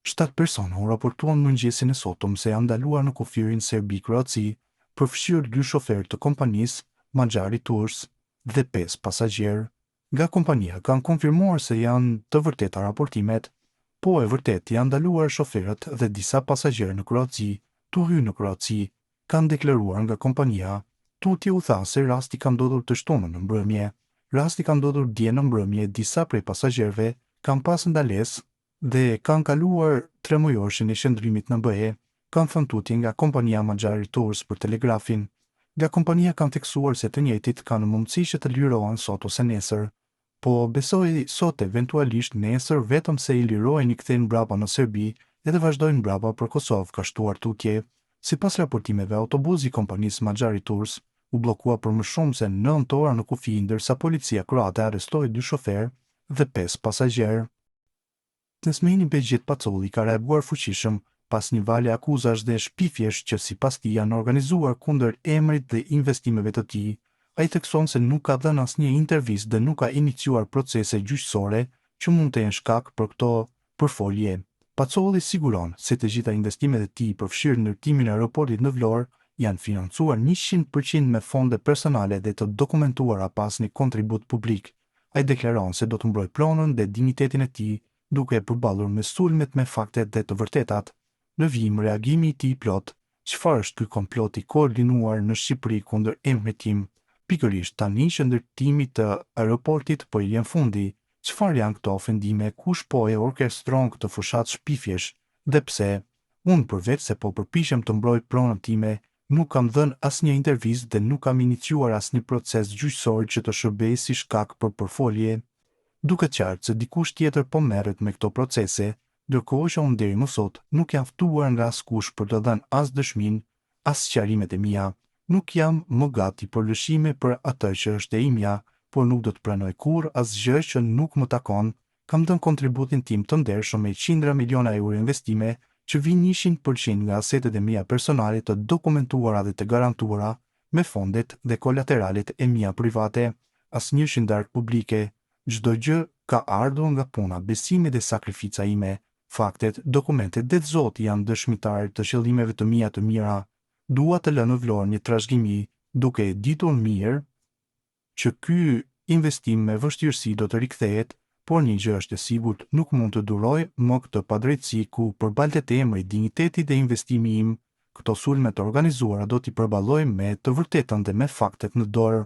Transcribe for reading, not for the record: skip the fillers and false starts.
Shtatë persona u raportuan mëngjesin e sotëm se janë ndaluar në kufirin Serbi-Kroaci, përfshirë dy shoferë të kompanisë Magyari Tours dhe pesë pasagjerë. Nga kompania kanë konfirmuar se janë të vërteta raportimet. Po e vërtetë janë ndaluar shoferët dhe disa pasagjerë në Kroaci, tu hy në Kroaci, kanë deklaruar nga kompania. Tutje u tha se rasti ka ndodhur të shtunën në mbrëmje. Rasti ka ndodhur dje në mbrëmje disa prej pasagjerëve kanë pas ndalesë dhe kanë kaluar tremujorshin e qëndrimit në BE, kanë thënë tutje nga kompania Magyari Tours për Telegrafin. Nga kompania kanë theksuar se të njëjtit kanë mundësi që të lirohen sot ose nesër. Po besoj sot eventualisht nesër vetëm se i lirojnë i kthejnë mbrapa në Serbi edhe vazhdojnë mbrapa për Kosovë, ka shtuar tutje. Sipas raportimeve, autobuzi i kompanisë Magyari Tours u bllokua për më shumë se nëntë orë në kufi ndërsa policia kroate arrestoi dy shoferë dhe pesë pasagjerë. Biznesmeni Behgjet Pacolli ka reaguar fuqishëm pas një vale akuzash dhe shpifjesh që sipas tij janë organizuar kundër emrit dhe investimeve të tij. Ai thekson se nuk ka dhënë asnjë intervistë dhe nuk ka iniciuar procese gjyqësore që mund të jenë shkak për këto përfolje. Pacolli siguron se të gjitha investimet e tij, përfshirë ndërtimin e aeroportit në Vlorë, janë financuar 100% me fonde personale dhe të dokumentuara pa asnjë kontribut publik. Ai deklaron se do të mbrojë pronën dhe dinjitetin e tij, duke e përballur me sulmet me faktet dhe të vërtetat. Në vijim reagimi i tij i plotë, Çfarë është ky komplot i koordinuar në Shqipëri kundër emrit tim, pikërisht tani që ndërtimit të aeroportit po i vjen fundi? Çfarë janë këto ofendime, kush po e orkestron këtë fushatë shpifjesh dhe pse? Unë përveç se po përpiqem të mbroj pronën time, nuk kam dhënë asnjë intervistë dhe nuk kam iniciuar asnjë proces gjyqësor që të shërbejë si shkak për përfolje. Duket qartë se dikush tjetër po merret me këto procese, ndërkohë që unë deri më sot nuk jam ftuar nga askush për të dhënë as dëshminë, as sqarimet e mia. Nuk jam më gati për lëshime për atë që është e imja, por nuk do të pranoj kurrë asgjë që nuk më takon Kam dhënë kontributin tim të ndershëm me qindra miliona euro investime që vijnë 100% nga asetet e mia personale të dokumentuara dhe të garantuara me fondet dhe kolateralet e mia private. Asnjë qindarkë publike. Çdo gjë ka ardhur nga puna, besimi dhe sakrifica ime. Faktet, dokumentet dhe Zoti janë dëshmitarë të qëllimeve të mia të mira. Dua të lë në Vlorë një trashëgimi, duke e ditur mirë që ky investim me vështirësi do të rikthehet, por një gjë është e sigurt, nuk mund të duroj më këtë padrejtësi ku përbaltet emri, dinjiteti dhe investimi im. Këto sulme të organizuara do t'i përballoj me të vërtetën dhe me faktet në dorë.